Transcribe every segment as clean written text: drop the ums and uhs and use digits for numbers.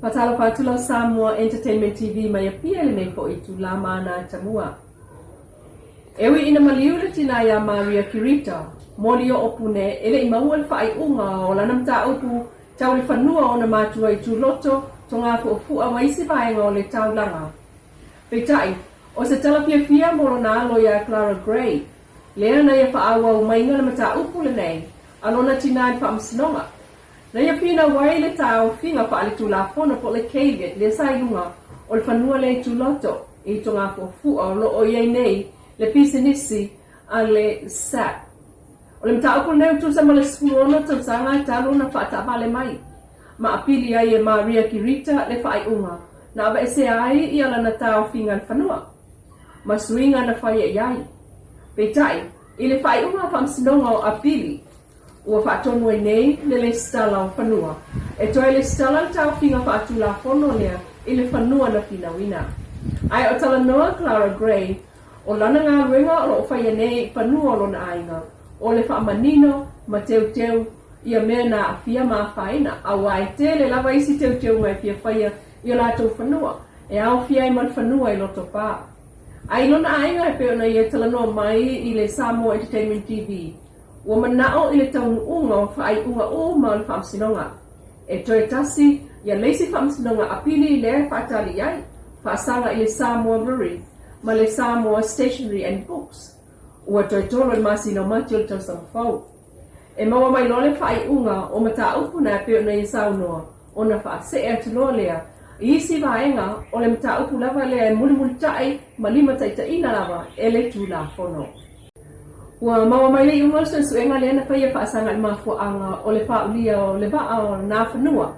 Faatalofa atu lau Samoa Entertainment TV mai Apia i lenei foi itula ma ana atamua. E ui ina maliu le tina iā Maria Kirita, moli o Opune e le i maua le faaiuga o lana mataupu tau le fanua o ona matua i Tuloto, Togafuafua ma isi vaega o le taulaga. Peitai, o se tala fiafia mo lona alo iā Clara Gray, lea na ia faaauau maiga le mataupu lenei a lona tina i le faamasinoga. Na ia finau ai le taofiga faaletulafono po o le caveat lea sa i luga o le fanua lea i Tuloto i Togafuafua o lo o i ai nei le pisinisi a le SAP. O le mataupu lenei ua tusa ma le 16 tausaga talu ona faataavale mai ma apili ai e Maria Kirita le faaiuga na aveesea ai ia lana taofiga i le fanua ma suiga na faia i ai. Peitai, i le faaiuga a Faamasinoga o Apili, Ua faatonu ai nei le lesitala o fanua e toe lesitala le taofiga faatulafono lea i le fanua na finauina. Ae o talanoa Clara Gray, o lana galuega o lo o faia nei i fanua o lona aiga, o le faamanino ma teuteu ia mea na aafia ma afaina, aua e tele lava isi teuteuga e fia faia i o latou fanua, e aofia ai ma le fanua i Lotopa. Ae i lona aiga e pei ona ia talanoa mai i le Samoa Entertainment TV, Ua manao i le taunuuga o faaiuga uma o le Faamasinoga. E toe tasi ia le isi Faamasinoga Apili lea e faatali i ai, faasaga i le Samoa Brewery ma le Samoa Stationery and Books. Ua toe tolo i le masina o Mati o le tausaga fou. E maua mai loa le faaiuga o mataupu na e pei ona ia saunoa, ona faasee atu loa lea i isi vaega o le mataupu lava lea e mulimulitai ma limataitaiina lava e le Tulafono. Ua maua mai le iuga o le suesuega lea na faia faasaga i le mafuaaga o le paulia o le vaa o nā fanua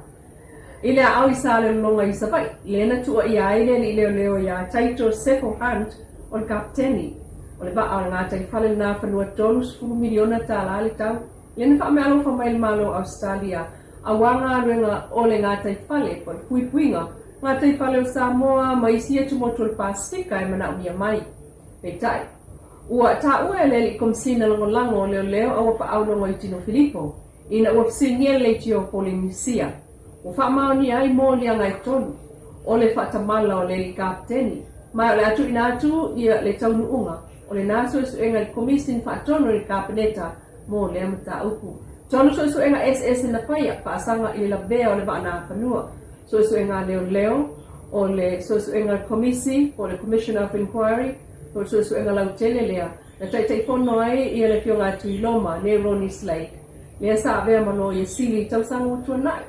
i le aao i Salelologa i Savaii, lea na tuuaia ai le alii leoleo iā Taito Sefo Hunt o le kapeteni o le vaa o le gataifale o nā fanua $30 miliona le tau, lea na faameaalofa mai le Malo o Ausetalia auā galuega o le gataifale po o le puipuiga gataifale o Samoa ma isi atumotu o le Pasefika e manaomia mai. Peitai, ua taua e le Alii Komisina Lagolago o Leoleo a ua paau Logoitino Filipo ina ua fesiligia le leitio o Polinisia, ua faamaonia ai moliaga e tolu o le faatamala o le Alii Kapeteni, ma o le a tuuina atu ia le taunuuga o lena suesuega i le Komisini Faatonu i le Kapeneta mo lea mataupu. Tonu suesuega eseese na faia, faasaga i le lavea o le vaa-na-fanua, suesuega a leoleo, o le suesuega a le Komisi po o le Commission of Inquiry, po o le suesuega lautele lea na taitaifono ai ia le Afioga a Tuiloma, le Ronnie Slade, lea sa avea ma Loia Sili i tausaga ua tuanai,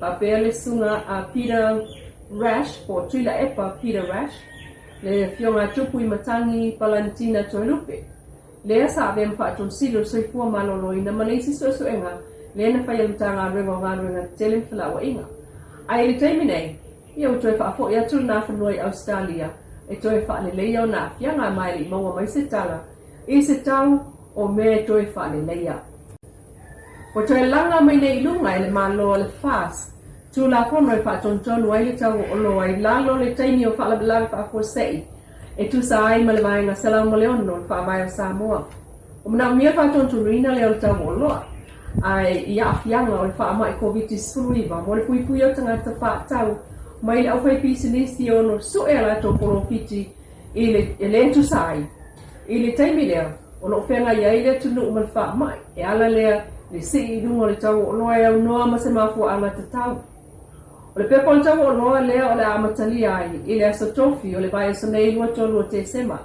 faapea le Susuga a Peter Rash po o Tuilaepa Peter Rash, le Afioga a Tupuimatangi Palantina Toelupe. Lea sa avea ma faatonsili o le soifua maloloina ma le isi suesuega lea na faia e le Matagaluega o Galuega Tetele ma Felauaiga. Ae i le taimi nei, ia ua toe faafoi atu lena fanua i Ausetalia e toe faaleleia ona aafiaga ma e le i maua mai se tala i se tau o mea e toe faaleleia. Ua toe laga mai nei i luga e le Malo a le FAS Tulafono e faatonutonu ai le tau o oloa i lalo o le taimi o faalavelave faafuasei e tusa ai ma le Vaega 106 o le Faavae o Samoa. Ua manaomia le faatonutonu lea o le tau o oloa, ae i aafiaga o le faamai Koviti-19 mo le puipuia o tagata faatau mai le aufaipisinisi e ono sue a latou polofiti i le e le tusa ai. I le taimi lea, o lo o feagai ai le atunuu ma le faamai, e ala lea le sii i luga o le tau o oloa e aunoa ma se mafuaaga tatau. O le pepa o le tau o oloa lea o le a amatalia ai i le aso Tofi o le vaiaso nei 23 o Tesema,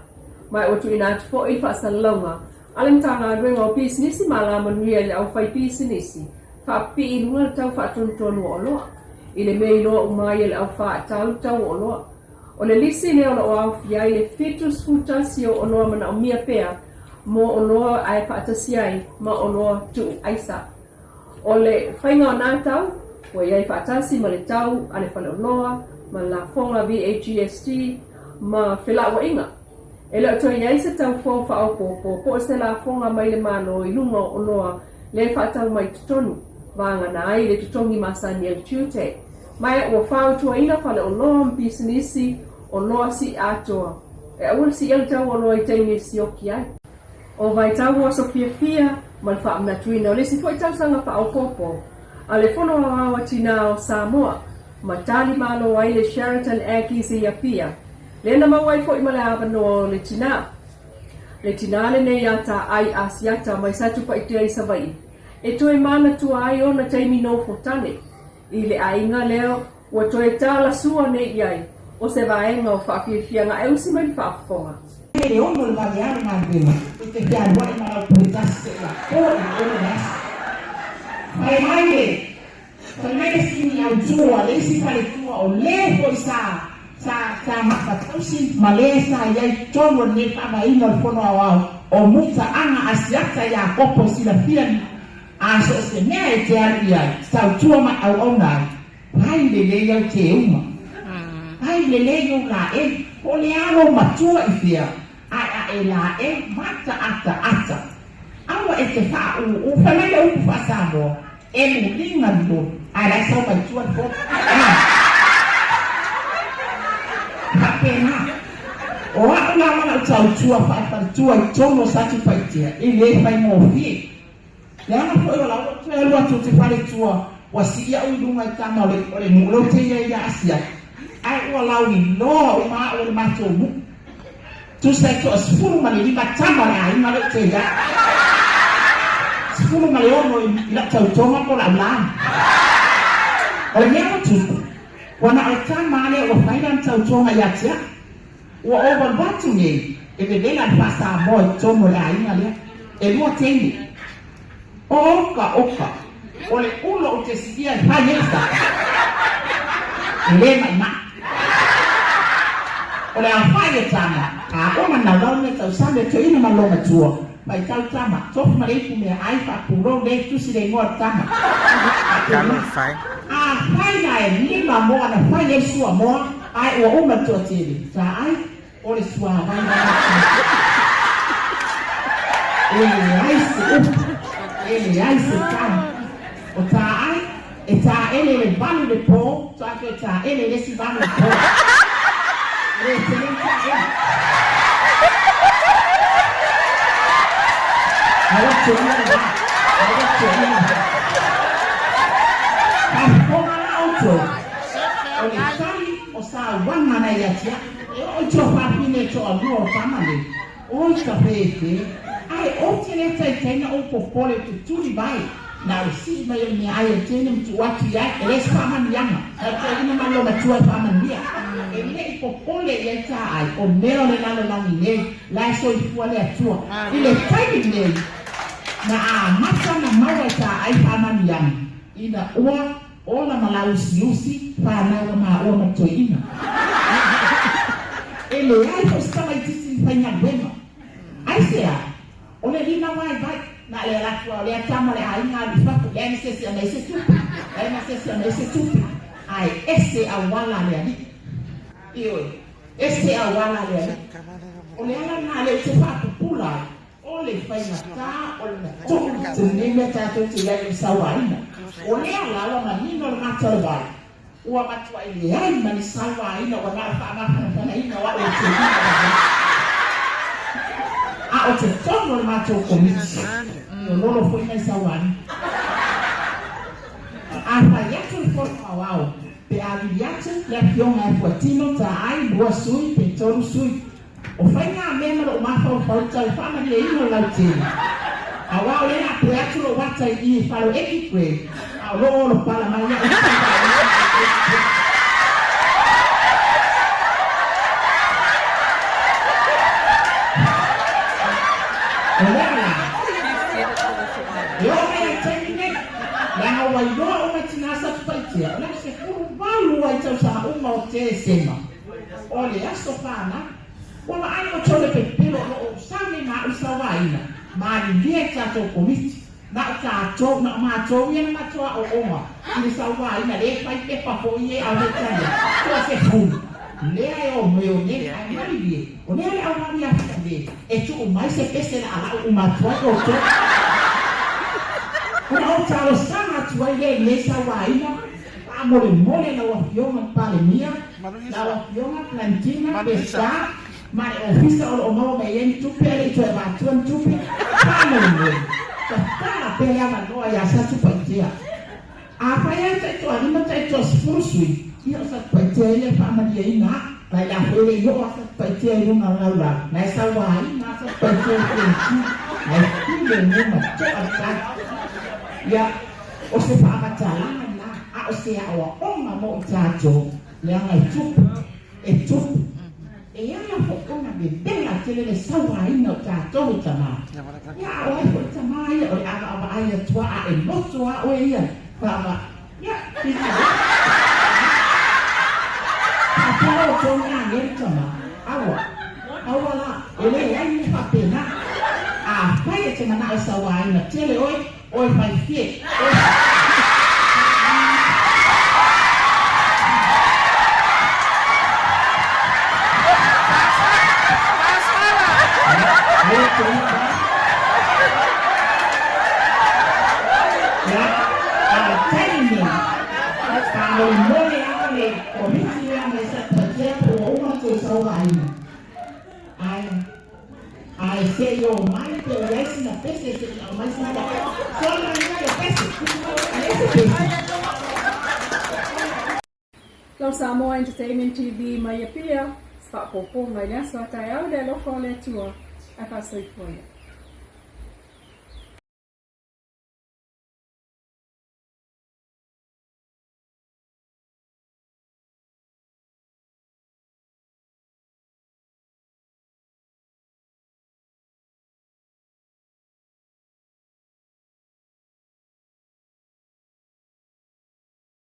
ma ua tuuina atu foi le faasalalauga a le Matagaluega o Pisinisi ma Alamanuia i le aufaipisinisi faapipii i luga le tau faatonutonu o oloa i le mea iloa uma ai e le au faatau tau o oloa. O le lisi lea o lo o aofia ai le 71 o oloa manaomia pea mo oloa ae faatasi ai ma oloa tuu aisa. O le faiga o nā tau, ua i ai faatasi ma le tau a le faleoloa, ma le lafoga VAGST, ma felauaiga. E le o toe i ai se tau fou faaopoopo po o se lafoga mai le Malo i luga o oloa le faatau mai totonu, vagana ai le totogi masani a le tiute. Ma ua fautuaina faleoloa ma pisinisi oloa sii atoa e aua le siia le tau oloa i taimi e sioki ai. O vaitau o aso fiafia ma le faamanatuina o le isi foi tausaga faaopoopo a le Fono Aoao a Tinā o Samoa. ma talimalo ai le Sheraton Aggies i Apia, lea na maua ai foi ma le avanoa o le tinā. Le tinā lenei ia Taai Asiata mai Satupaitea i Savaii, e toe manatua ai ona taimi nofo tane. I le aiga lea ua toe talasua nei i ai, o se vaega o faafiafiaga ae usi mai le faafofoga. E le ono le vaveao le galuega e te fealuai ma lau pule tasi seia po i le ono le aso. Fai mai le fai mai le sini autu a le isi faletua o le foi sa sa sa gafatausi ma le sa i ai totonu o lenei faavaeina o le Fono Aoao o Mutaaga Asiata Iakopo e silafia ni A so o se mea e te alu i ai, tautua ma auauna ai, pai lelei au teuga. Pai lelei ou laʻei, po o le a lou matua i fea, ae a e laʻei mata ata ata. Aua e te faaʻūʻū, fai mai le upu faa-Samoa, e muliga le loli, ae la e sau mai tua le fono. Faapena. O aʻu lava lau tautua faafaletua i totonu o Satupaitea, e le faigofie. Leaga foi o la ua toe alu atu ou te fale i tua, ua sii au i luga i tama o le o le nuu lea ou te i ai ia asiasi, ae ua lauiloa uma au e le matou nuu. Tusa e 15 tama o le aiga lea ou te i ai. 16 i lau tautoga po o lau la. O le mea ua tupu, ua na o le tama lava lea ua fai lana tautoga ia te au. Ua ou alu atu nei e vevela le faa-Samoa i totonu o le aiga lea. ʻElua teine. Oka, oka, o le ulo ou te siia e fai ai le saka. E lē maʻimaʻi. O le aofai e tama, a uma naunau mea tausami a toeaina ma lona matua, faitau tama, tofu ma le ipu mea ai, faapulou le tusi le igoa o le tama. Faapena. Afai la e lima moa na fai ai sua moa, Ae ua uma le toatele, taai, o le suavai lava ia. E leai se upu, e leai se tala. O taai, e taele i le valu i le po, faatoa toe taele i le isi valu i le po. E le tele le taele. Aua toeaina le va, aua toeaina le va. Faafofoga la outou. O le tali o sauaga na ia te au, e oo i tuafafine e toalua o tama nei, oi ka fefe, ae ou te le taitai na ou popole ou te tuli mai, na o le sii mai o le meaai a le teine ma tuu atu i ai, e le se faamanuiaga, na o le toeaina ma lona matua e faamanuia. E le i popole i ai ta ai, o mea o le lalolagi nei, la e soifua le Atua. I le taimi lenei, na amata na maua e ta ai faamanuiaga, ina ua Ola ma lauusiusi, fanau a maua ma toeaina. E leai foi se tamaititi i faigaluega. Aisea? O le lima vaivai, na o le ala atu lava o lea tama le aiga alu i fafo, leai ma se isi e aumai se tupe, leai ma se isi e aumai se tupe, ae ese auala a le alii. Ioe, ese auala a le alii. O le ala lena lea ou te faapupula ai, O le faigata o le matuʻu i lenei mea tatou te i ai i le sauaina. O lea la ua manino le mata o le vai, ua matuai leai ma ni sauaina ua na o le faamafanafanaina o au e te lima mai ai. A o totonu o le matou komiti, e lolo foi nai sauaina. A fai atu le Fono Aoao, pe a vili atu le Afioga ia Fuatino, Taai, lua sui pe tolu sui, O faiga mea ma lou mafaufau tau faamalieina o lautele, aua o lea a toe atu lou ata i i i fale o Eki Grey, a o loo olopala mai iaʻu i faiga a ia ma Eki Grey. O lea la, e oo mai ai taimi nei, leaga ua iloa uma e Tinā Satupaitea, o le aso 18 ai tausaga uma o Tesema, O le aso fanau, ua vaai outou le pepelo o lo o sau nei ma au sauaina, malilie i tatou komiti, na o tatou, na o matou ia na matou aoaoga i le sauaina, le fai pepa foi e au talia, toa sefulu, lea e o mai o nei, ae malilie, o lea le aualu ia Fiame, e tuu mai se pese laʻalaʻu uma atu ai outou. Ona ou talosaga atu ai lea i lenei sauaina, Faamolemole lau Afioga le Palemia, lau Afioga Plantina Pesca ma le Ofisa o lo o maua mai ai ni tupe a le i toe avatua ni tupe, faamolemole, tatala pea le avanoa ia Satupaitea. Afai lava e taitoalima taitoasefulu sui. Ia o Satupaitea ia e faamalieina a'u, ma e le a foi le i oo a Satupaitea i luga o le laulau, na e sauaina a Satupaitea i le penti, na e filemu ma to'a le tai. Ia, o se faamatalaga lena, a o se aoaoga mo i tatou, leaga e tupu, e tupu. E ala foi ona vevela tele le sauaina o tatou e tama. Ia, a o ai foi le tama ia o le a vaavaai atu a, a e loto a oe ia, vaava, ia, finagalo. Faapea la outou ni agelu tama, aua, aua la, e leai ni mea faapena. Afai e te manao e sauaina tele oe, oe faifie, oe. Ia, a o le taimi lenei, faamolemole lava le Komiti lea mai Satupaitea po ua uma ona toe sauaina. Ae, ae se i o mai pe o i ai sina pese se i aumai sina Solo ia le pese. E leai se pese. Lau Samoa Entertainment TV mai Apia, se faaopoopoga i le aso a taeao i le alofa o le Atua, ae faasoifua ia.